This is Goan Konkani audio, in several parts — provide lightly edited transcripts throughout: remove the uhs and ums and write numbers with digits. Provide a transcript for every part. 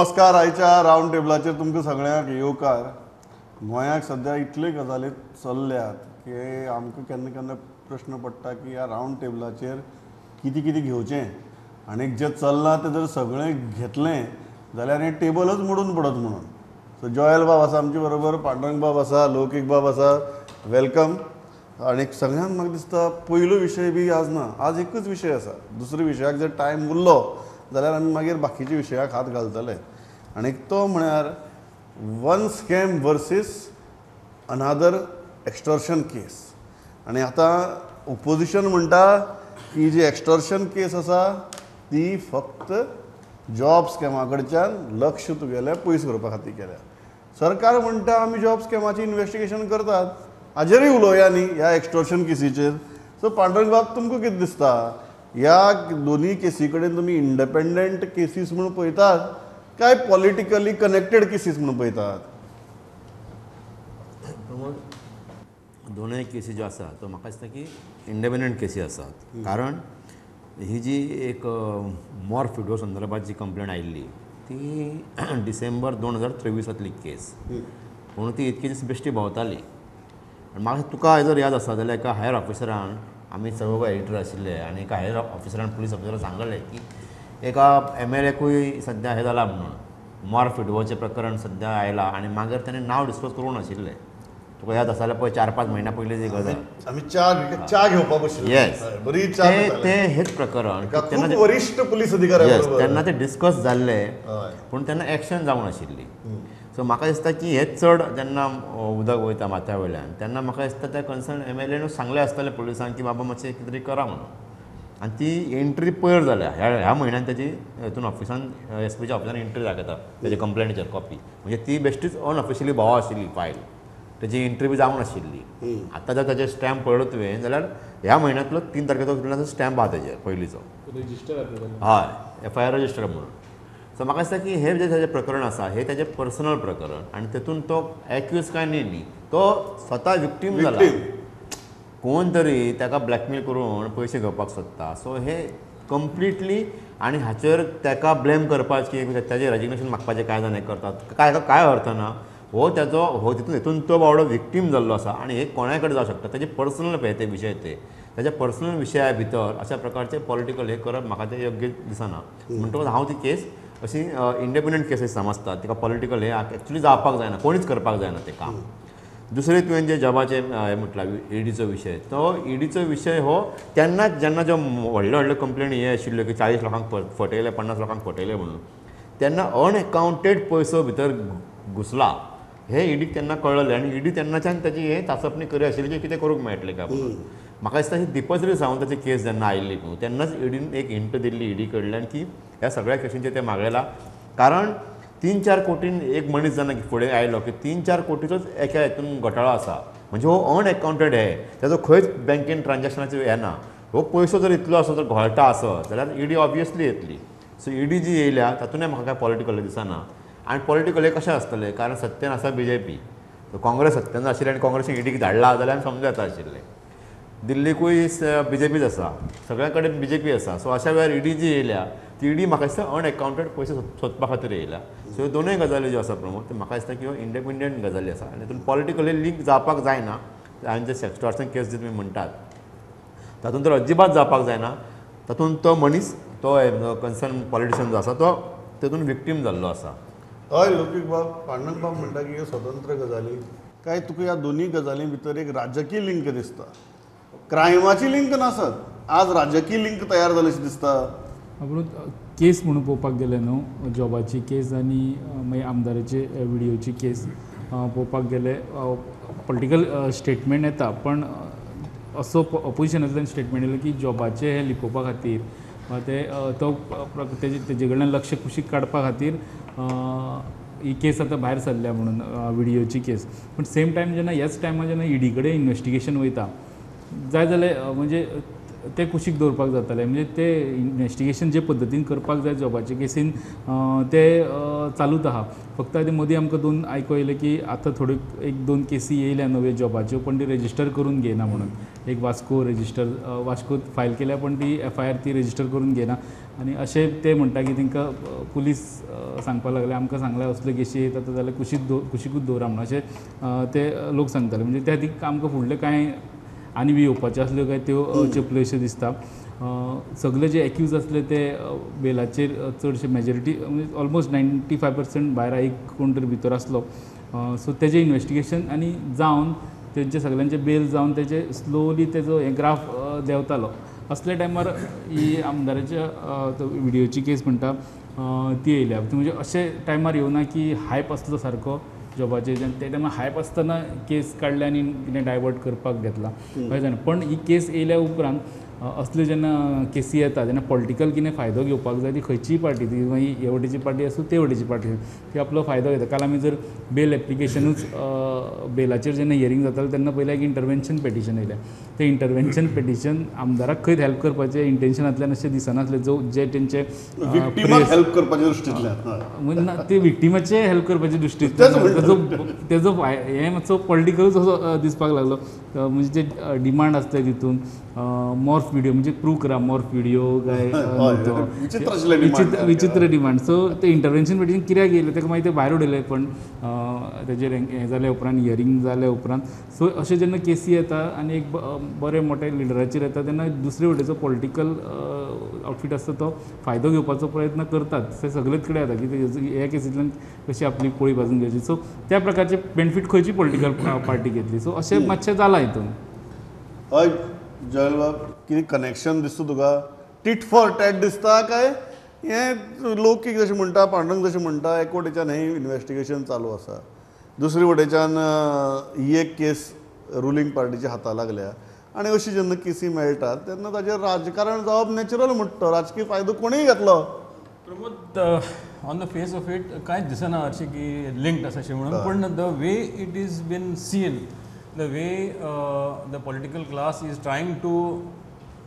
नमस्कार. आयच्या रावंड टेबलाचेर तुमकां सगळ्यांक येवकार. गोंयाक सद्या इतले गजाली चल्ल्यात की आमकां केन्ना केन्ना प्रश्न पडटा की ह्या रावंड टेबलाचेर कितें कितें घेवचें आनी जें चल्लां तें जर सगळें घेतलें जाल्यार हें टेबलच मोडून पडत म्हणून. सो जॉयल बाब आसा आमचे बरोबर, पांडुरंग बाब आसा, लौकीक बाब आसा, welcome. आनी सगळ्यांत म्हाका दिसता पयलो विशय बी आज ना, आज एकूच विशय आसा. दुसऱ्या विशयाक जर टायम उरलो जाल्यार आमी मागीर बाकीच्या विशयाक हात घालतले. आनी तो म्हळ्यार one scam versus another extortion case. आनी आतां ओपोजिशन म्हणटा की जी एक्स्टॉर्शन केस आसा ती फक्त जॉब स्कॅमा कडच्यान लक्ष तुगेलें पयस करपा खातीर केल्या. सरकार म्हणटा आमी जॉब स्कॅमाची इन्वेस्टिगेशन करतात, हाजेरूय उलोवया न्ही ह्या एक्स्टॉर्शन केसीचेर. सो पांडुरंग बाब, तुमकां कितें दिसता ह्या दोनूय केसी कडेन तुमी इंडिपेंडंट केसीस म्हणून पळयतात काय पॉलिटिकली कनेक्टेड केसीस म्हणून पळयतात? दोनूय केसी ज्यो आसा तो म्हाका दिसता की इंडिपेंडंट केसी आसात. कारण ही जी एक मॉर्फ विडो संदर्भात जी कंप्लेंट आयिल्ली ती डिसेंबर 2023 केस, पूण ती इतकी दीस बेश्टी भोंवताली. आनी म्हाका तुका जर याद आसा जाल्यार एका हायर ऑफिसरान, आमी चळवळ एडिटर आशिल्ले आनी एका हायर ऑफिसरान, पुलीस ऑफिसरान सांगलें की एका MLA सद्या हें जालां म्हणून, मॉर्फ विडोचें प्रकरण सद्या आयलां आनी मागीर ताणें नांव डिस्क्लोज करूंक नाशिल्लें. तुका याद आसा जाल्यार पळय 4-5 म्हयन्या पयलीं जी गजाल आमी च्या घेवपाक बशिल्ले. येस, बरी च्या. ते हेच प्रकरण तेन्ना वरिश्ठ पुलीस अधिकारी तेन्ना ते डिस्कस जाल्ले, पूण तेन्ना एक्शन जावंक नाशिल्ली. सो म्हाका दिसता की हें चड जेन्ना उदक वयता माथ्या वयल्यान तेन्ना म्हाका दिसता त्या कन्सर्न MLA सांगलें आसतलें पुलिसांक की बाबा मातशें कितें तरी करा म्हणून. आनी ती एंट्री पयर जाल्या ह्या म्हयन्यान ताजी हितून ऑफिसान SPच्या ऑफिसान एंट्री दाखयता ताजे कंप्लेनीचेर कॉपी. म्हणजे ती बेश्टीच अनऑफिशियली भोंव आशिल्ली फायल, ताजी एंट्री बी जावंक नाशिल्ली. आतां जर ताजेर स्टॅम्प पळयलो तुवें जाल्यार ह्या म्हयन्यांतलो 3 तारखेचो स्टॅम्प आहा ताजेर पयलींचो, हय, FIR register म्हणून. सो म्हाका दिसता की हें जें ताजें प्रकरण आसा हें ताजें पर्सनल प्रकरण आनी तेतून तो एक्यूज कांय न्ही न्ही, तो स्वता विक्टीम जाला. कोण तरी ताका ब्लॅकमेल करून पयशे घेवपाक सोदता. सो हे कंप्लिटली आनी हाचेर ताका ब्लेम करपाची, ताजें रेजिग्नेशन मागपाचें कांय जाण हें करतात, काय कांय अर्थ ना. हो ताजो हो तितून हितून तो बावडो विक्टीम जाल्लो आसा आनी हे कोणाय कडेन जावंक शकता. ताजें पर्सनल हे ते विशय, ते ताच्या पर्सनल विशया भितर अशा प्रकारचे पॉलिटिकल हे करप म्हाका तें योग्य दिसना. म्हणटकच हांव ती केस अशी इंडिपेंडंट केसीस समजता, तिका पॉलिटिकल हे एक्चुली जावपाक जायना, कोणीच करपाक जायना तें काम. दुसरें तुवें जें जॉबाचें हें म्हटलां ईडीचो विशय, तो ईडीचो विशय हो तेन्नाच जेन्ना ज्यो व्हडल्यो व्हडल्यो कंप्लेनी हे आशिल्ल्यो की 40 लोकांक फटयले, 50 लोकांक फटयले म्हणून, तेन्ना अनएकाउंटेड पयसो भितर घुसला हे ईडीक तेन्ना कळ्ळें आनी ईडी तेन्नाच्यान ताजी हें चाचपणी करी आशिल्ली की कितें करूंक मेळटलें काय म्हणून. म्हाका दिसता ही दीपश्री सावंताची केस जेन्ना आयिल्ली न्हू तेन्नाच ईडीन एक हिंट दिल्ली ईडी कडल्यान की ह्या सगळ्या केसींचेर ते मागयला. कारण 3-4 कोटीन एक मनीस जेन्ना फुडें आयलो की 3-4 कोटीचोच एका हितून घोटाळो आसा, म्हणजे हो अनएकाउंटेड हे, ताजो खंयच बँकेन ट्रान्जॅक्शनाचो हें ना. हो पयसो जर इतलो आसो जर घोळटा आसत जाल्यार ईडी ऑब्वियसली येतली. सो ईडी जी येयल्या तातूंतय म्हाका कांय पॉलिटिकल दिसना. आनी पॉलिटिकल हे कशें आसतलें, कारण सत्तेन आसा BJP, Congress सत्तेन आशिल्लें आनी काँग्रेसीन ईडीक धाडला जाल्यार समजूं येता आशिल्लें. दिल्लीकूय BJPच आसा, सगळ्या कडेन BJP आसा. सो अशा वेळार ईडी जी येयल्या ती ईडी म्हाका दिसता अनएकाउंटेड पयशे सोदपा खातीर येयल्या. सो ह्यो दोनूय गजाली ज्यो आसा प्रमोद, त्यो म्हाका दिसता की ह्यो इंडिपेंडंट गजाली आसा आनी तितून पॉलिटिकली लिंक जावपाक जायना. आनी जे सेक्स्टॉर्शन केस जी तुमी म्हणटात तातूंत तर अजिबात जावपाक जायना. तातूंत तो मनीस, तो कन्सर्न पॉलिटिशन जो आसा तो तातूंत विक्टीम जाल्लो आसा. हय लौकीक बाब, पांडुरंग बाब म्हणटा की ह्यो स्वतंत्र गजाली, काय तुका ह्या दोनूय गजाली भितर एक राजकीय लिंक दिसता? क्रायमाची लिंक नासत, आज राजकीय लिंक तयार जाली अशी दिसता. केस म्हणून पळोवपाक गेलें न्हू, जॉबाची केस आनी मागीर आमदाराचे विडियोची केस पळोवपाक गेले पॉलिटिकल स्टेटमेंट येता, पण असो ऑपोजिशनांतल्यान स्टेटमेंट येयलो की जॉबाचें हें लिपोवपा खातीर वा ते तो तेजे कडल्यान लक्ष कुशीक काडपा खातीर ही केस आतां भायर सरल्या म्हणून विडियोची केस. पूण सेम टायम जेन्ना ह्याच टायमार जेन्ना ईडी कडेन इन्वेस्टिगेशन वयता जाय जाल्यार म्हणजे ते कुशीक दवरपाक जाताले. म्हणजे ते इन्वेस्टिगेशन जे पद्दतीन करपाक जाय जॉबाचे केसीन ते चालूच आहा. फक्त आतां मदीं आमकां दोन आयको येयलें की आतां थोड्यो एक दोन केसी येयल्या नव्यो जॉबाच्यो, पण ती रेजिस्टर करून घेयना म्हणून. एक वास्को रेजिस्टर वास्को फायल केल्या पण ती एफ I R ती रेजिस्टर करून घेयना. आनी अशें ते म्हणटा की तांकां पुलीस सांगपाक लागले, आमकां सांगलें असल्यो केशी येतात जाल्यार कुशीकूच दवरा म्हणून अशें ते लोक सांगताले. म्हणजे त्या खातीर आमकां फुडलें कांय आनी बी येवपाच्यो आसल्यो काय त्यो चेपल्यो अश्यो दिसता. सगळे जे एक्यूज आसले ते बेलाचेर चडशे मेजॉरिटी म्हणजे ऑलमोस्ट 95% भायर एक कोण तरी भितर आसलो. सो तेजें इन्वेस्टिगेशन आनी जावन तेंचे सगल्यांचे बेल जावन तेजे स्लोली तेजो हे ग्राफ देंवतालो. असल्या टायमार ही आमदाराच्या विडियोची केस म्हणटा ती येयल्या. म्हणजे अशे टायमार येवना की हायप आसलो सारको जॉबाचेर, त्या टायमार हायप आसतना केस काडल्या आनी कितें डायवर्ट करपाक घेतला अशें जायना. पण ही केस येयल्या उपरांत असल्यो जेन्ना केसी येता तेन्ना पॉलिटिकल कितें फायदो घेवपाक जाय ती खंयचीय पार्टी, ती मागीर हे वटेची पार्टी आसूं ते वटेची पार्टी आसूं, ती आपलो फायदो घेता. काल आमी जर बेल एप्लिकेशनूच बेलाचेर जेन्ना हियरींग जातालें तेन्ना पयलें एक इंटरवेन्शन पेटिशन येयलें. तें इंटरवेन्शन पेटिशन आमदाराक खंयच हेल्प करपाचें इंटेन्शनांतल्यान अशें दिसनासलें. जो जे तेंचे हेल्प करपाच्या दृश्टींतल्यान ते विक्टिमाचे हेल्प करपाच्या दृश्टींतल्यान तेजो हें मातसो पॉलिटिकलूच असो दिसपाक लागलो. म्हणजे जे डिमांड आसता तितून मॉर्फ विडियो म्हणजे प्रूव करा मॉर्फ विडियो काय विचित्र डिमांड. सो ते इंटरवेन्शन पेटिशन कित्याक येयलें ताका मागीर ते भायर उडयलें. पण तेजेर हें जाल्या उपरांत हियरींग जाल्या उपरांत सो अशें जेन्ना केसी येता आनी एक बरे मोठे लिडराचेर येता तेन्ना दुसरे वटेचो पॉलिटिकल आउटफीट आसता तो फायदो घेवपाचो प्रयत्न करतात. ते सगळेच कडेन जाता की ह्या केसींतल्यान कशी आपली पोळी भाजून घेवची. सो त्या प्रकारचे बेनिफीट खंयची पॉलिटिकल पार्टी घेतली. सो अशें मातशें जालां हितून. हय जयल बाब, कितें कनेक्शन दिसता तुका? टीट फॉर टॅट दिसता काय हें लोक कितें जशें म्हणटा, पांडुरंग जशें म्हणटा, एक वटेच्यान हें इन्वेस्टिगेशन चालू आसा, दुसरे वटेच्यान ही एक केस रुलींग पार्टीच्या हाता लागल्या आनी अशी जेन्ना केसी मेळटात तेन्ना ताचेर राजकारण जावप नॅचरल म्हणटा. राजकीय फायदो कोणूय घेतलो. Pramod, on the face of it कांयच दिसना हरशीं की लिंक्ड आसा अशें म्हणून, पूण the way it is been seen, the way the political class is trying to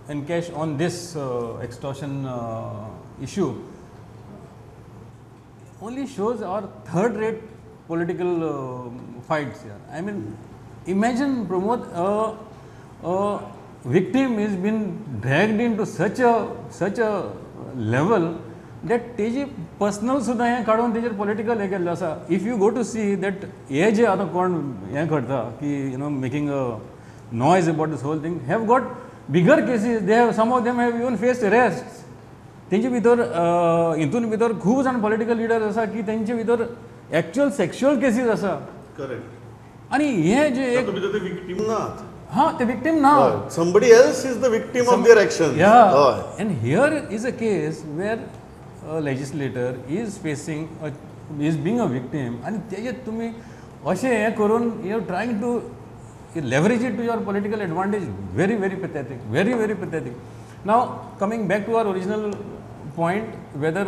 encash on this extortion issue only shows our third rate political fights here. I mean, imagine Pramod, a victim is been dragged into such a level that तेजी पर्सनल सुद्दां हें काडून तेजेर पॉलिटिकल हें केल्लें आसा. If you go to see that हे जे आतां कोण हें करता की you know making a noise about this whole thing have got bigger cases. They have some of them have even faced arrest. तेंचे भितर हितून भितर खूब जाण पॉलिटिकल लिडर्स आसा की तेंचे भितर एक्चुअल सेक्शुअल केसीस आसा. करेक्ट. आनी हे जे एक विक्टीम नात, हां ते विक्टीम ना, somebody else is the victim of their action. Yeah, and here is a case where a legislator is facing is being a victim आनी तेजे तुमी अशें हें करून you are trying to leverage it to your political advantage. Very very pathetic, very very pathetic. Now coming back to our original point, whether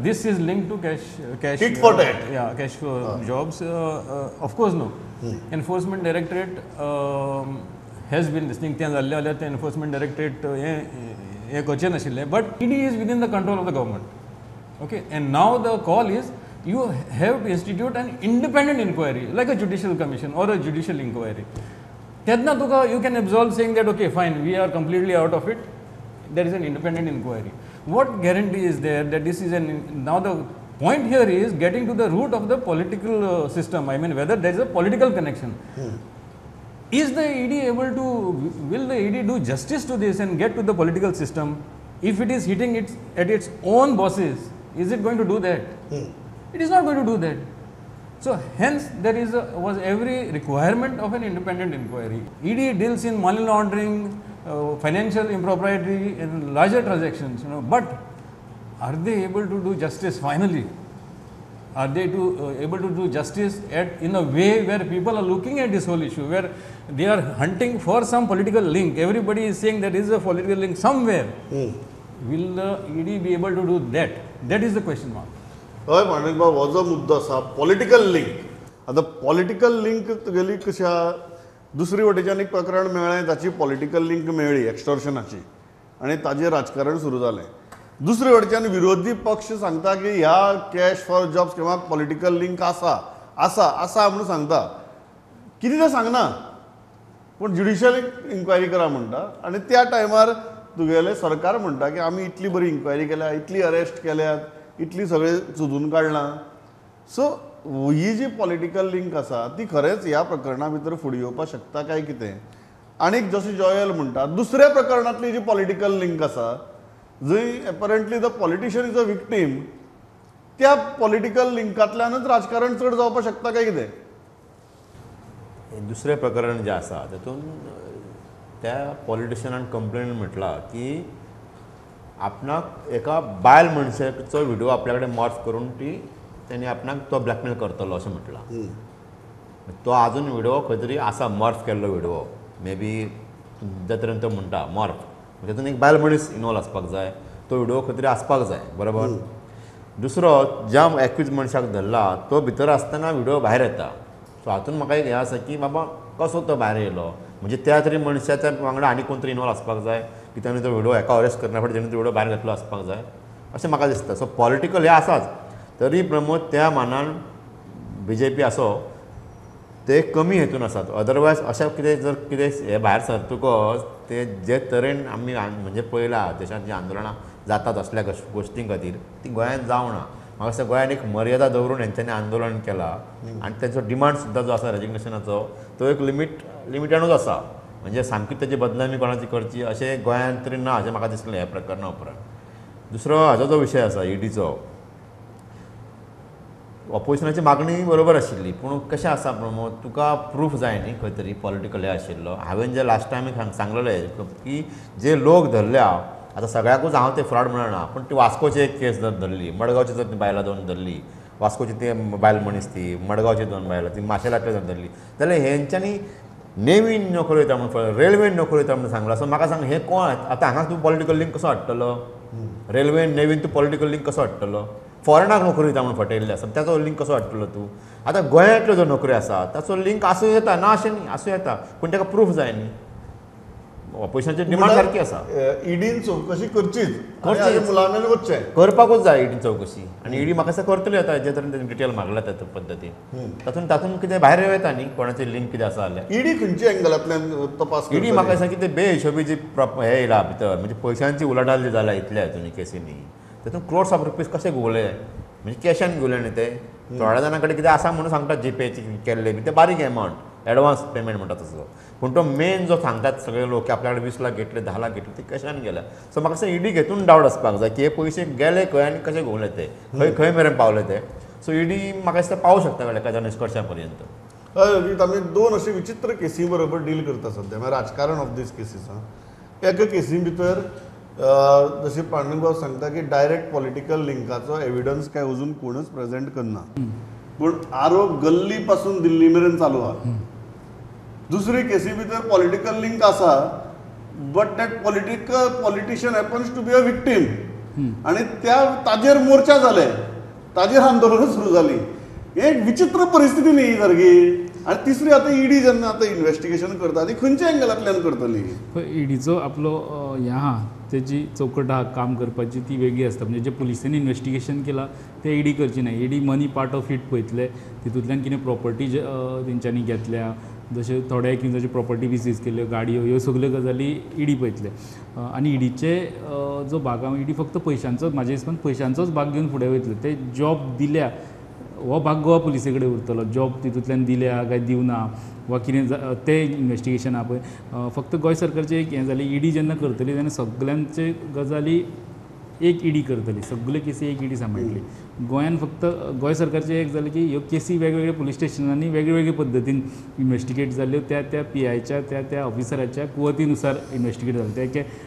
this is linked to cash tit for tat, yeah, cash for jobs, of course no. Enforcement Directorate has been listening. तें जाल्लें जाल्यार तें Enforcement Directorate हें करचें नाशिल्लें, but ED is within the control of the government. Okay, and now the call is you have to institute an independent inquiry like a judicial commission or a judicial inquiry. तेन्ना तुका you can absolve saying that okay fine, we are completely out of it, there is an independent inquiry. What guarantee is there that this is an, now the point here is getting to the root of the political system. I mean, whether there is a political connection. Is the ED able to, will the ED do justice to this and get to the political system? If it is hitting it at its own bosses, is it going to do that? It is not going to do that. So hence there is was every requirement of an independent inquiry. ED deals in money laundering, financial impropriety and larger transactions, you know, but are they able to do justice finally? Are they able to do justice in a way where people are looking at this whole issue, where they are hunting for some political link? Everybody is saying there is a political link somewhere. Will the ED be able to do that? That is the question mark. हय पांडुरंग बाब, हो जो मुद्दो आसा पॉलिटिकल लिंक, आतां पॉलिटिकल लिंक तुगेली कशी आहा, दुसरी वटेच्यान एक प्रकरण मेळ्ळें ताची पॉलिटिकल लिंक मेळ्ळी एक्स्टॉर्शनाची, आनी ताजेर राजकारण सुरू जालें. दुसरे वटेच्यान विरोधी पक्ष सांगता की ह्या कॅश फॉर जॉब स्कॅमाक पॉलिटिकल लिंक आसा आसा आसा म्हणून सांगता, कितें तें सांगना, पूण ज्युडिशियल इन्क्वायरी करा म्हणटा. आनी त्या टायमार तुगेलें सरकार म्हणटा की आमी इतली बरी इन्क्वायरी केल्या, इतली अरेस्ट केल्यात, इतली सगळें सोदून काडलां. सो ही जी पॉलिटिकल लिंक आसा ती खरेंच ह्या प्रकरणा भितर फुडें येवपाक शकता काय कितें? आनीक जशें जॉयल म्हणटा, दुसऱ्या प्रकरणांतली जी पॉलिटिकल लिंक आसा जंय apparently the politician is a victim, त्या पॉलिटिकल लिंकांतल्यानच राजकारण चड जावपाक शकता काय कितें? दुसरें प्रकरण जें आसा तातूंत त्या पॉलिटिशनान कंप्लेन म्हटलां की आपणाक एका बायल मनशाचो व्हिडिओ आपल्या कडेन मॉर्फ करून ती तेणी आपणाक तो ब्लॅकमेल करतलो अशें म्हटलां. तो आजून व्हिडिओ खंय तरी आसा, मॉर्फ केल्लो व्हिडिओ, मे बी ज्या तरेन तो म्हणटा मॉर्फ, तातूंत एक बायल मनीस इनवॉल्व आसपाक जाय, तो व्हिडिओ खंय तरी आसपाक जाय, बरोबर. दुसरो ज्या एक्यूज मनशाक धरला तो भितर आसतना व्हिडिओ भायर येता. सो हातूंत म्हाका एक हें आसा की बाबा कसो तो भायर येयलो, म्हणजे त्या तरी मनशाच्या वांगडा आनी कोण तरी इनवॉल्व आसपाक जाय की ताणें तो व्हिडिओ हेका अरेस्ट करना फाटीं तेणें तो व्हिडिओ भायर घेतलो आसपाक जाय अशें म्हाका दिसता. सो पॉलिटिकल हें आसाच, तरी प्रमोद त्या मानान बी जे पी आसो ते कमी हेतून आसात. अदरवायज अशें कितें जर कितें हें भायर सरतकच ते जे तरेन आमी म्हणजे पळयलां देशांत जीं आंदोलनां जातात असल्या गोश्टीं खातीर ती गोंयांत जावना. म्हाका दिसता गोंयांत एक मर्यादा दवरून हेंच्यांनी आंदोलन केलां आनी तेंचो डिमांड सुद्दां जो आसा रेजिग्नेशनाचो तो एक लिमिटानूच आसा, म्हणजे सामकी तेजी बदनामी कोणाची करची अशें गोंयांत तरी ना अशें म्हाका दिसलें ह्या प्रकरणा उपरांत. दुसरो हाजो जो विशय आसा ईडीचो, ऑपोजिशनाची मागणी बरोबर आशिल्ली, पूण कशें आसा प्रमोद, तुका प्रूफ जाय न्ही खंय तरी पॉलिटिकल हें आशिल्लो. हांवें जे लास्ट टायम सांगलेलें की जे लोक धरल्या आतां सगळ्याकूच हांव ते फ्रॉड म्हणना, पूण ती वास्कोची एक केस जर धरली, मडगांवची जर ती बायलां दोन धरली, वास्कोची ती बायल मनीस ती, मडगांवची दोन बायलां ती माशेलांतली जर धरली जाल्यार हेंच्यांनी नेवीन नोकऱ्यो दिता म्हूण, रेल्वेन नोकऱ्यो दिता म्हूण सांगलां. सो म्हाका सांग हें कोण आतां हांगा तूं पॉलिटिकल लिंक कसो हाडटलो? रेल्वेन नेवीन तूं पॉलिटिकल लिंक कसो हाडटलो? फॉरेनाक नोकरी दिता म्हूण फटयल्ले आसा ताचो लिंक कसो हाडटलो तूं? आतां गोंयांतल्यो ज्यो नोकऱ्यो आसा ताचो लिंक आसूं येता, ना अशें न्ही, आसूं येता, पूण ताका प्रूफ जाय न्ही. ऑपोजिशनाची डिमांड सारकी आसा, ईडीन चवकशी करचीच, मुलामेल वचचें करपाकूच जाय ईडीन चवकशी. आनी ईडी म्हाका दिसता करतली आतां जे तरेन तेणी डिटेल मागला त्या पद्दतीन, तातूंत तातूंत कितें भायर येता न्ही कोणाची लिंक कितें आसा जाल्यार. ईडी खंयच्या एंगलांतल्यान तपास? ईडी म्हाका दिसता की ते बेहिशोबी जी हें येयला भितर, म्हणजे पयशांची उलाढाल जी जाल्या इतल्या हितून केसींनी, तातूंत क्रोर्स ऑफ रुपीज कशे घुंवले, म्हणजे कॅशान घुंवले न्ही ते. थोड्या जाणां कडेन कितें आसा म्हणून सांगतात जीपेची केल्ले बी, ते बारीक एमावंट एडवान्स पेमेंट म्हणटा तसो, पूण तो मेन जो सांगतात सगळे लोक की आपल्या कडेन 20 लाख घेतले, 10 लाख घेतले, ते कॅशान गेल्या. सो म्हाका दिसता ईडी घेतून डावट आसपाक जाय की हे पयशे गेले खंय आनी कशे घुंवले ते, खंय खंय मेरेन पावले ते. सो ईडी म्हाका दिसता पावूं शकता एकाद्या निश्कर्शा पर्यंत. हय, आमी दोन अशे विचित्र केसी बरोबर डील करता सद्या, म्हळ्यार राजकारण ऑफ these cases. एका केसी भितर जशें पांडुरंग सांगता की डायरेक्ट पॉलिटिकल लिंकाचो एविडन्स काय अजून कोणूच प्रेजेंट करना, पूण आरोप गल्ली पासून दिल्ली मेरेन चालू आहा. दुसरी केसी भितर पॉलिटिकल लिंक आसा, but that politician happens to be a victim, आनी त्या ताजेर मोर्चा जाले, ताजेर आंदोलनां सुरू जाली. एक विचित्र परिस्थिती न्ही सारकी. आनी तिसरी आतां ईडी जेन्ना आतां इन्वेस्टिगेशन करता ती खंयच्या एंगलांतल्यान करतली? ईडीचो आपलो हें आहा तेजी चौकट आहा काम करपाची ती वेगळी आसता, म्हणजे जे पुलिसांनी इन्वेस्टिगेशन केलां तें ईडी करची ना. ED money part of it पळयतले, तितूंतल्यान कितें प्रॉपर्टी तेंच्यांनी घेतल्या, जशें थोडे एक्युजाची प्रॉपर्टी बी सीज केल्ल्यो, गाडयो, ह्यो सगल्यो गजाली ईडी पळयतले. आनी ईडीचे जो भाग आहा, ईडी फक्त पयशांचोच, म्हाज्या हिसपान पयशांचोच भाग घेवन फुडें वयतले. ते जॉब दिल्या हो भाग गोवा पुलिसे कडेन उरतलो, जॉब तितूंतल्यान दिल्या काय दिवना वा कितें तें इन्वेस्टिगेशन आहा पळय. फक्त गोंय सरकारचें एक हें जालें, ईडी जेन्ना करतली तेन्ना सगल्यांचे गजाली एक ईडी करतली, सगल्यो केसी एक ईडी सांबाळटली. गोंयान फक्त गोंय सरकारचें एक जालें की ह्यो केसी वेगवेगळ्या पुलीस स्टेशनांनी वेगवेगळे पद्दतीन इन्वेस्टिगेट जाल्यो, त्या त्या पी आयच्या त्या त्या ऑफिसराच्या कुवतीनुसार इन्वेस्टिगेट जाल्यो, ते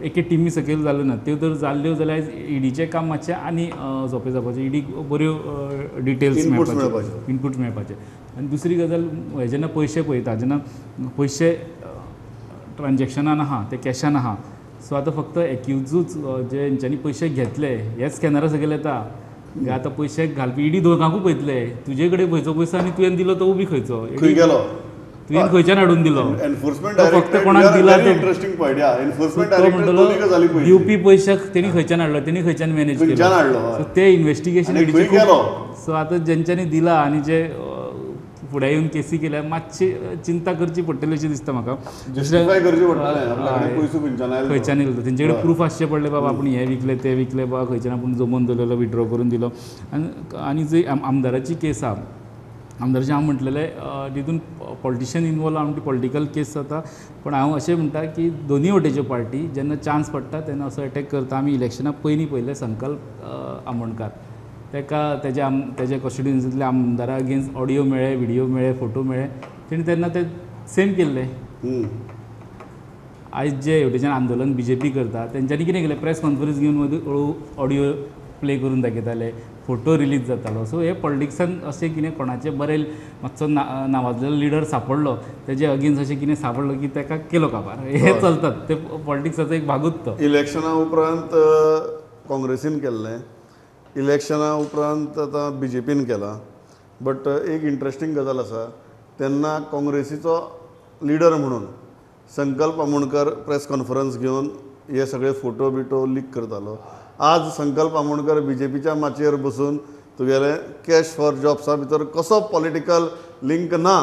एके टिमी सकयल जाल्यो ना. त्यो जर जाल्ल्यो जाल्यार ईडीचें काम मातशें आनी सोंपें जावपाचें, ईडीक बऱ्यो डिटेल्स मेळपाच्यो, इनपूट मेळपाचे. आनी दुसरी गजाल, जेन्ना पयशे पळयता जेन्ना पयशे ट्रान्जेक्शनान आहा, ते कॅशान आहा, सो आतां फक्त एक्युजूच जे हेंच्यांनी पयशे घेतले हेच स्कॅनरा सकयल येता. आतां पयशे घालपी ईडी दोगांकूय पळयतले, तुजे कडेन खंयचो पयसो आनी तुवें दिलो तो बी खंयचो खंय गेलो. तुवें खंयच्यान हाडून दिलो एनफोर्समेंट फक्त कोणाक दिला इंटरेस्टिंग पॉयंट या एनफोर्समेंट डायरेक्टर दोन्ही गजाली पळयली दिवपी पयशे तेणी खंयच्यान हाडलो तेणी खंयच्यान मॅनेज केलो सो ते इन्वेस्टिगेशन सो आतां जेंच्यांनी दिला आनी जे फुडें येवन केसी केल्या मातशी चिंता करची पडटली अशें दिसता म्हाका. जस्टिफाय करचें पडटलें खंयच्यान येयलो तेंचे कडेन प्रूफ आसचें पडलें बाबा आपूण हें विकलें तें विकलें बाबा खंयच्यान आपूण जमोवन दवरलेलो विड्रॉ करून दिलो. आनी आनी जी आमदाराची केस आहा आमदाराची हांव म्हटलेलें तितून पॉलिटिशियन इनवॉल्व आहा म्हणटी पॉलिटिकल केस जाता पूण हांव अशें म्हणटा की दोनूय वटेच्यो पार्टी जेन्ना चान्स पडटा तेन्ना असो एटॅक करता. आमी इलेक्शना पयलीं पयलें संकल्प आमोणकार ताका तेज्या तेज्या कॉन्स्टिट्युएन्सींतल्या आमदारा अगेन्स्ट ऑडियो मेळ्ळे व्हिडियो मेळ्ळे फोटो मेळ्ळे तेणी तेन्ना ते सेम केल्ले. आयज जे वटेच्यान आंदोलन बी जे पी करता तेंच्यांनी कितें केलें प्रेस कॉन्फरन्स घेवन मदीं ऑडियो प्ले करून दाखयताले फोटो रिलीज जातालो. सो हे पॉलिटिक्सान अशें कितें कोणाचें बरें मातसो नावाजलेलो लिडर सांपडलो तेजे अगेन्स्ट अशें कितें सांपडलो की ताका केलो काबार हे चलतात ते पॉलिटिक्साचो एक भागूच तो. इलेक्शना उपरांत काँग्रेसीन केल्लें इलेक्शना उपरांत आतां बी जे पीन केलां बट एक इंट्रस्टींग गजाल आसा तेन्ना काँग्रेसीचो लिडर म्हणून संकल्प आमोणकर प्रेस कॉन्फरन्स घेवन हे सगळे फोटो बिटो लीक करतालो. आज संकल्प आमोणकर बी जे पीच्या माचयेर बसून तुगेले कॅश फॉर जॉब्सा भितर कसो पॉलिटिकल लिंक ना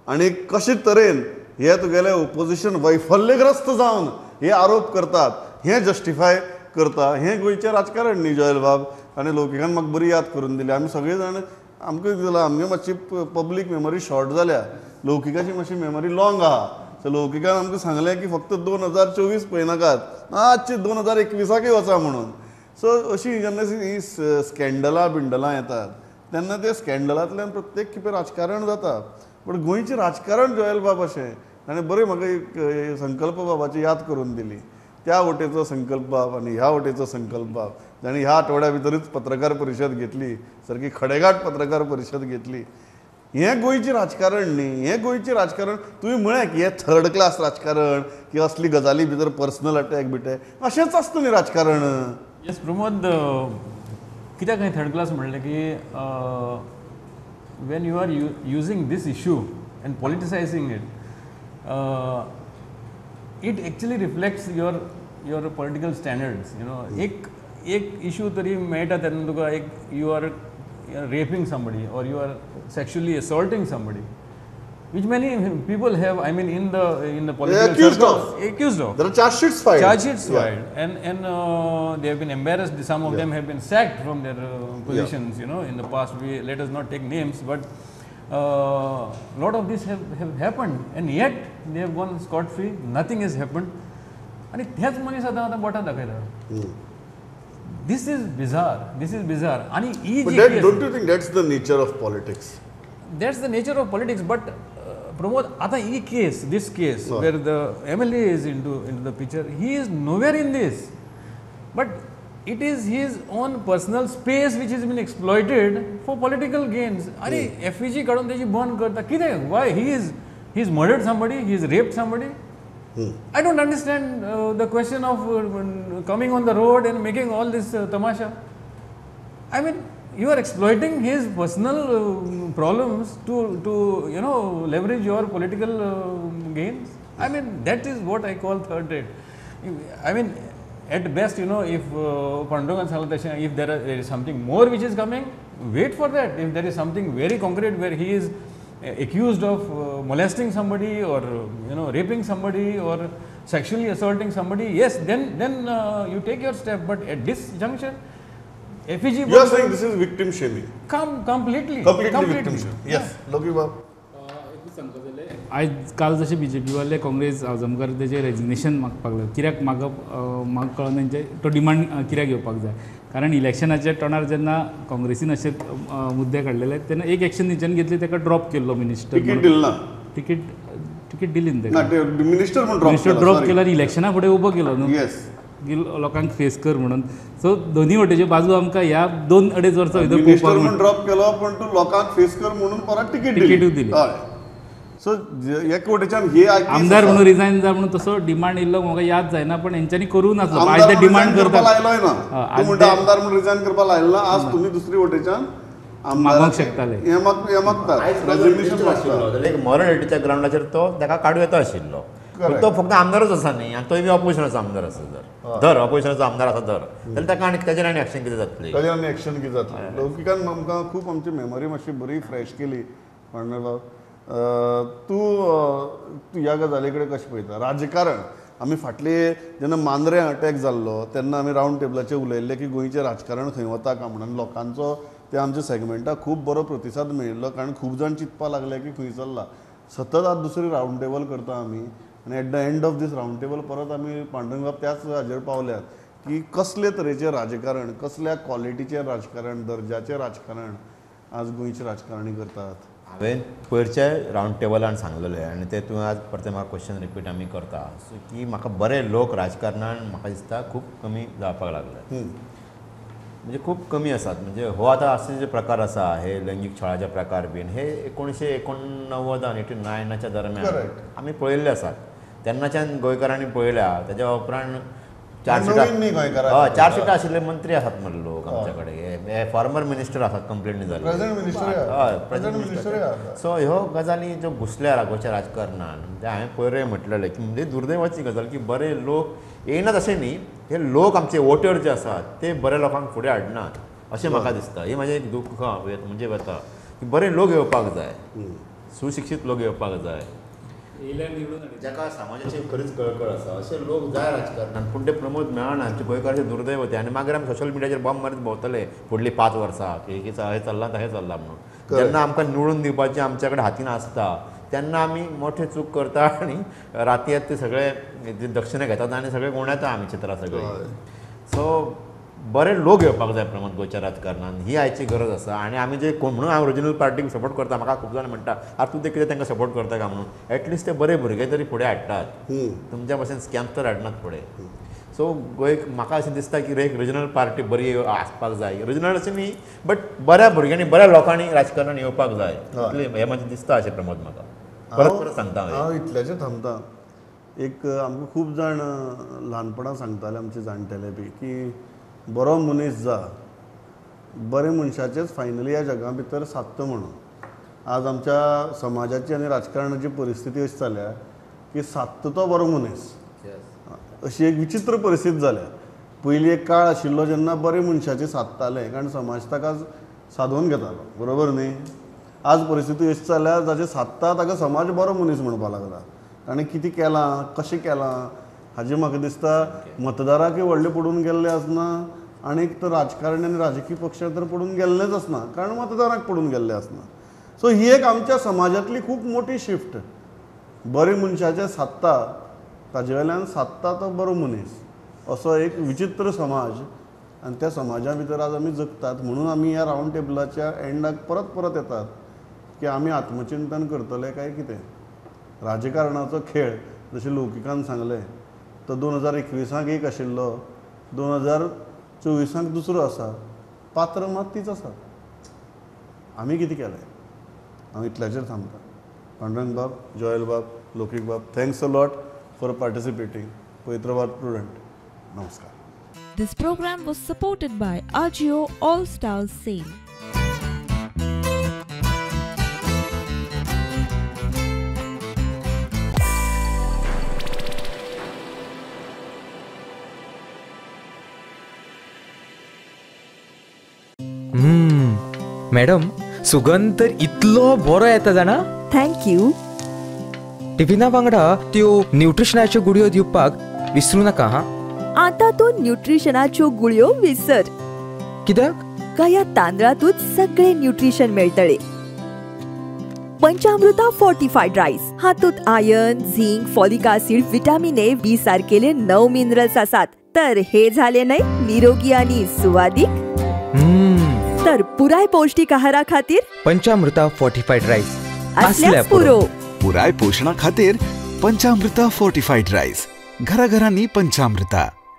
आनी कशे तरेन हे तुगेले ओपोजिशन वैफल्यग्रस्त जावन हे आरोप करतात हें जस्टिफाय करता हें गोंयचें राजकारण न्ही जॉयल बाब. आनी लोकिकान म्हाका बरी याद करून दिली. आमी सगळे जाण आमकां दिला आमगे मातशी पब्लीक मेमरी शॉर्ट जाल्या लौकिकाची मातशी मेमरी लॉंग आहा. सो लौकिकान आमकां सांगलें की फक्त 2024 पळयनाकात आजची 2021 वचा म्हणून. सो अशी जेन्ना ही स्कँडलां बिंडलां येतात तेन्ना ते स्कँडलांतल्यान प्रत्येक खेपे राजकारण जाता. पूण गोंयचें राजकारण जॉयल बाब अशें आनी बरें म्हाका एक संकल्प बाबाची याद करून दिली. त्या वटेचो संकल्प बाब आनी ह्या वटेचो संकल्प बाब जाणें ह्या आठवड्या भितरूच पत्रकार परिशद घेतली सारकी खडेगांठ पत्रकार परिशद घेतली. हें गोंयचें राजकारण न्ही हें गोंयचें राजकारण. तुवें म्हळें की हें थर्ड क्लास राजकारण की असली गजाली भितर पर्सनल अटॅक बिटॅक अशेंच आसता न्ही राजकारण. येस प्रमोद कित्याक हांवें थर्ड क्लास म्हणलें की when you are using this issue and politicising it it actually reflects your political standards, you know. एक एक issue तरी मेळटा तेन्ना तुका एक you are raping somebody or you are sexually assaulting somebody, which many people have, I mean in the political accused circles, of. Accused of. There are charge sheets filed. Charge sheets filed, and they have been embarrassed. Some of them have been sacked from their positions, you know, in the past. We let us not take names, but lot of this have happened, and yet they have gone scot free. Nothing has happened. आणि त्याच मनीस आतां आतां बोटां दाखयता. This is bizarre. This is bizarre. आणि ही जी but don't you think that's the nature of politics? That's the nature of politics. But Pramod आतां ही case, this case where the MLA is into the picture, he is nowhere in this, but it is his own personal space which has been exploited for political gains. अरे एफईजी काडून तेजी बंद करता कितें? Why he is murdered somebody, he is raped somebody. I don't understand the question of coming on the road and making all this tamasha. I mean, you are exploiting his personal problems to you know leverage your political gains. I mean, that is what I call third rate. I mean, at best, you know, if Pandurangan सांगला तशें, if there is something more which is coming, wait for that. If there is something very concrete where he is accused of molesting somebody or you know raping somebody or sexually assaulting somebody, yes, then you take your step. But at this juncture, FEG. You are saying this is victim shaming. Completely victim shaming. Yes, Loki बाब. आयज काल जशें बी जे पी वाले काँग्रेस आजमकार तेजें रेजिग्नेशन मागपाक लागले. कित्याक मागप म्हाका कळना तेंचे तो डिमांड कित्याक येवपाक जाय, कारण इलेक्शनाच्या टणार जेन्ना काँग्रेसीन अशे मुद्दे काडलेले तेन्ना एक एक्शन तेंच्यांनी घेतली, ताका ड्रॉप केल्लो मिनिस्टर. तिकीट दिली ना, तिकीट दिली न्ही ताका, मिनिस्टर मिनिस्टर ड्रॉप केलो आनी इलेक्शना फुडें उबो केलो न्हू येस की लोकांक फेस कर म्हणून. सो दोन्ही वटेच्यो बाजू आमकां ह्या 2-2.5 वर्सां भितर मिनिस्टर म्हूण ड्रॉप केलो, पण तूं लोकांक फेस कर म्हणून परत तिकीट दिली. सो एक वटेच्यान हे आमदार म्हणून रिजायन जा म्हणून तसो डिमांड येयल्लो म्हाका याद जायना, पण हेंच्यांनी करूं नासलो. आयज ते डिमांड करता आयलोय ना, तूं म्हणटा आमदार म्हणून रिजायन करपाक लायलो ना, आज तुमी दुसरी वटेच्यान मागोवंक शकताले, हें मागतात. एक मॉरलिटीच्या ग्रावंडाचेर तो ताका काडूं येता आशिल्लो, तो फक्त आमदारच आसा न्ही, आनी तोय बी ऑपोजिशनाचो आमदार आसा. जर धर ऑपोजिशनाचो आमदार आसा धर जाल्यार ताका आनी ताजेर आनी एक्शन कितें जातलें, ताजेर आनी एक्शन कितें जातलें. लौकिकान आमकां खूब आमची मेमरी मातशी बरी फ्रेश केली. पांडुरंग, तूं ह्या गजाली कडेन कशें पळयता? राजकारण आमी फाटले जेन्ना मांद्रे अटॅक जाल्लो तेन्ना आमी रावंड टेबलाचेर उलयल्ले की गोंयचें राजकारण खंय वता काय म्हणून, लोकांचो त्या आमच्या सेगमेंटाक खूब बरो प्रतिसाद मेळिल्लो, कारण खूब जाण चिंतपाक लागले की खंय चल्ला. सतत आज दुसरी रावंड टेबल करता आमी आनी at the end of this round table परत आमी पांडुरंग बाब त्याच हाजेर पावल्यात की कसले तरेचें राजकारण, कसल्या क्वॉलिटीचें राजकारण, दर्जाचें राजकारण आज गोंयचे राजकारणी करतात. हांवें पयरच्या रावंड टेबलान सांगलेलें आनी तें तुवें आज परतें म्हाका क्वेश्चन रिपीट आमी करता सो की म्हाका बरे लोक राजकारणान म्हाका दिसता खूब कमी जावपाक लागले, म्हणजे खूब कमी आसात. म्हणजे हो आतां अशे जे प्रकार आसा हे लैंगीक छळाचे प्रकार बीन हे 1989 89च्या दरम्यान आमी पळयल्ले आसात, तेन्नाच्यान गोंयकारांनी पळयल्या. तेज्या उपरांत 4 सीटां 4 सीटां आशिल्ले मंत्री आसात मरे लोक आमच्या कडेन, हे फॉर्मर मिनिस्टर आसात कंप्लेनी जाल्ले, हय प्रेझेंट मिनिस्टर. सो ह्यो गजाली ज्यो घुसल्या गोंयच्या राजकारणान, म्हणजे हांवें पयरूय म्हटलेलें की म्हणजे दुर्दैवाची गजाल की बरे लोक येयनात अशें न्ही, हे लोक आमचे वोटर जे आसात ते बऱ्या लोकांक फुडें हाडनात अशें म्हाका दिसता. ही म्हाजें एक दुख्ख म्हणजे वता की बरे लोक येवपाक जाय, सुशिक्षीत लोक येवपाक जाय, जाका समाजाची खरीच कळकळ आसा अशे लोक जाय राजकारणान, पूण ते प्रमोद मेळना. आमचे गोंयकाराचे दुर्दैव ते. आनी मागीर आमी सोशल मिडियाचेर बॉम्ब मारीत भोंवतले फुडली 5 वर्सां की हें चल्लां तहें चल्लां म्हणून. जेन्ना आमकां निवडून दिवपाचें आमच्या कडेन हातीन आसता तेन्ना आमी मोठे चूक करता आनी रातयांत ते सगळे दक्षिणा घेतात आनी सगळे गुंवडायता आमी चित्रां सगळीं. सो बरे लोक येवपाक जाय प्रमोद गोंयच्या राजकारणान, ही आयची गरज आसा. आनी आमी जे कोण म्हणून हांव ओरिजिनल पार्टीक सपोर्ट करता, म्हाका खूब जाण म्हणटा आतां तूं ते कितें तांकां सपोर्ट करता काय म्हणून, एटलिस्ट ते बरे भुरगे तरी फुडें हाडटात, तुमच्या भशेन स्कॅम्स तर हाडनात फुडें. सो गोंय म्हाका अशें दिसता की एक रिजनल पार्टी बरी आसपाक जाय, रिजनल अशें न्ही बट बऱ्या भुरग्यांनी बऱ्या लोकांनी राजकारणान येवपाक जाय, इतलें हें म्हाजें दिसता अशें प्रमोद. म्हाका परत परत सांगता हांव, इतल्याचेर थांबता. एक आमकां खूब जाण ल्हानपणां सांगताले आमचे जाणटेले बी की बरो मनीस जा, बरे मनशाचेच फायनली ह्या जगा भितर सादता म्हणून. आज आमच्या समाजाची आनी राजकारणाची परिस्थिती अशी जाल्या की सादता तो बरो मनीस, अशी एक विचित्र परिस्थिती जाल्या. पयलीं एक काळ आशिल्लो जेन्ना बरे मनशाचे सादताले कारण समाज ताका सादोवन घेतालो, बरोबर न्ही? आज परिस्थिती अशी जाल्या जाचे सादता ताका समाज बरो मनीस म्हणपाक लागला. ताणें कितें केलां, कशें केलां हाजें म्हाका दिसता मतदाराकय व्हडलें पडून गेल्लें आसना आनी तर राजकारणी आनी राजकीय पक्षाक तर पडून गेल्लेंच आसना, कारण मतदाराक पडून गेल्लें आसना. सो ही एक आमच्या समाजांतली खूब मोठी शिफ्ट, बरे मनशाचें सादता ताजे वेल्यान सादता तो बरो मनीस, असो एक विचित्र समाज आनी त्या समाजा भितर आज आमी जगतात. म्हणून आमी ह्या रावंड टेबलाच्या एंडाक परत परत येतात की आमी आत्मचिंतन करतले काय कितें. राजकारणाचो खेळ जशें लौकिकान सांगलें तो 2021 एक आशिल्लो, 2024 दुसरो आसा, पात्र मात तीच आसा. आमी कितें केलें? हांव इतल्याचेर थांबता. पांडुरंग बाब, जोयल बाब, लौकीक बाब, thanks a lot for participating. पवित्रबाब prudent, नमस्कार. This program was supported by Ajio All Stars Sale. Madam, सुगंध तर इतलो बरो येता जाणा. Thank you. टिफिना वांगडा त्यो न्यूट्रिशनाच्यो गुळयो दिवपाक विसरू नाका. हा, आता तूं न्यूट्रिशनाच्यो गुळयो विसर. कित्याक? ह्या तांदळांतूच सगळे न्यूट्रिशन मेळटले. पंचामृता फोर्टिफायड रायस हातूंत iron, zinc, folic acid, vitamin A, B सारकेले 9 minerals आसात. तर हे झाले न्हय निरोगी आनी सुवादीक. तर पुराय पौष्टिक आहारा खातीर पंचामृता फोर्टिफायड रायस असल्याच पुरो. पुराय पोषणा खातीर पंचामृता फोर्टिफायड रायस, घराघरांनी पंचामृता.